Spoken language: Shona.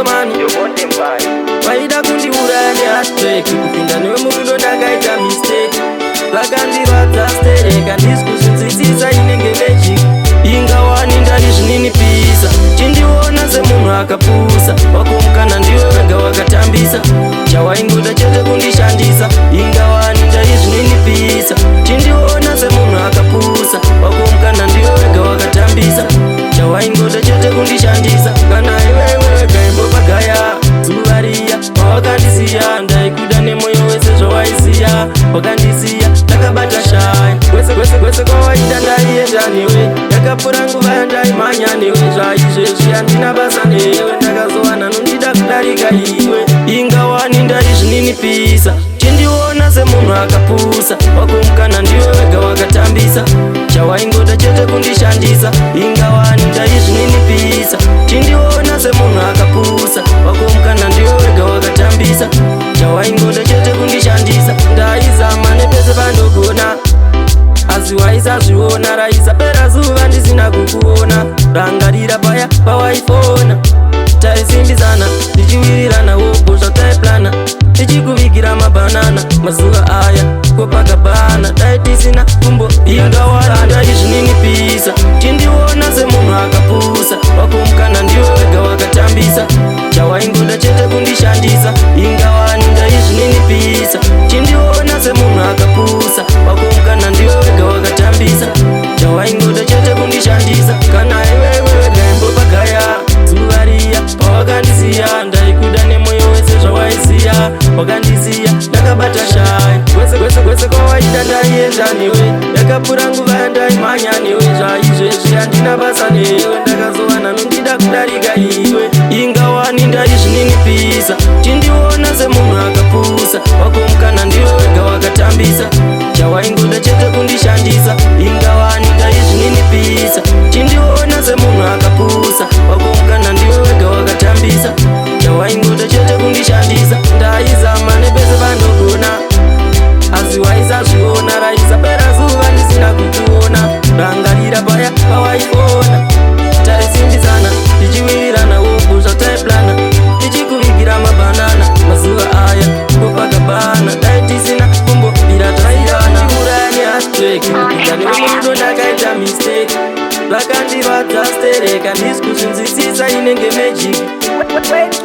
Bhozomani. Vaida kundiuraya neheartbreak. Kupinda newe murudo ndakaita mistake. Zvakandirwadza stereka, ndisi kuzvinzwisisa, inenge magic. Ingawani ndaizvininipisa, chindiona semunhu akapusa. Wakumukana ndiwe wega wakatambisa, chawaingoda chete kundishandisa. Ingawani ndaizvininipisa, chindiona semunhu akapusa. Wakumukana ndiwe wega wakatambisa, chawaingoda chete kundishandisa. Kana iwewe wega imbopagaya zuva riya pawakandisiya. Ndaikuda nemwoyo wese, zvawaiziya. Wakandisiya ndakabata shaya. Kwese kwese kwese kwawaida ndaienda newe. Yakapfuura nguva yandaimhanya newe. Zvaizvezvi handina basa newe, ndakazowana nondida kudarika iwe. Ingawani ndaizvininipisa, chindiona semunhu akapusa. Wakumukana ndiwe wega wakatambisa, chawaingoda chete kundishandisa. Ingawani ndaizvininipisa, chindiona semunhu akapusa. Wakumukana ndiwe wega wakatambisa, chawaingoda chete kundishandisa. Ndaizama nepese pandogona, asi waisazviona. Raisapera zuva ndisina kukuona. Rangarira paya pawaifona, taisimbisana tichiwirirana, wopo zvataiplana, tichikuvigira mabhanana. Mazuva aya kopakabhana dai tisina kumbo. Ingawani ndaizvininipisa, chindiona semunhu akapusa. Wakumukana ndiwe wega wakatambisa, chawaingoda chete kundishandisa. Ingawani ndaizvininipisa, chindiona semunhu akapusa. Wakumukana ndiwe wega wakatambisa, chawaingoda chete kundishandisa. Kana iwewe wega imbopagaya zuva riya pawakandisiya. Ndaikuda nemwoyo wese, zvawaiziya. Wakandisiya ndakabata shaya. Kwese kwese kwese kwawaida ndaienda newe. Yakapfuura nguva yandaimhanya newe. Zvaizvezvi handina basa newe, ndakazowana nondida kudarika iwe. Ingawani ndaizvininipisa, chindiona semunhu akapusa. Wakumukana ndiwe wega wakatambisa, chawaingoda chete kundishandisa. Ingawani ndaizvininipisa, chindiona semunhu akapusa. Wakumukana ndiwe wega wakatambisa, chawaingoda chete kundishandisa. Ndaizama nepese pandogona, asi waisazviona. Raisapera zuva ndisina kukuona. Rangarira paya pawaifona, taisimbisana tichiwirirana, wopo zvataiplana, tichikuvigira mabhanana. Mazuva aya kopakabhana dai tisina kumbobvira tairana. Uraya neheartbreak. Kupinda newe murudo ndakaita mistake. Zvakandirwadza stereka, ndisi kuzvinzwisisa, inenge magic. Wait.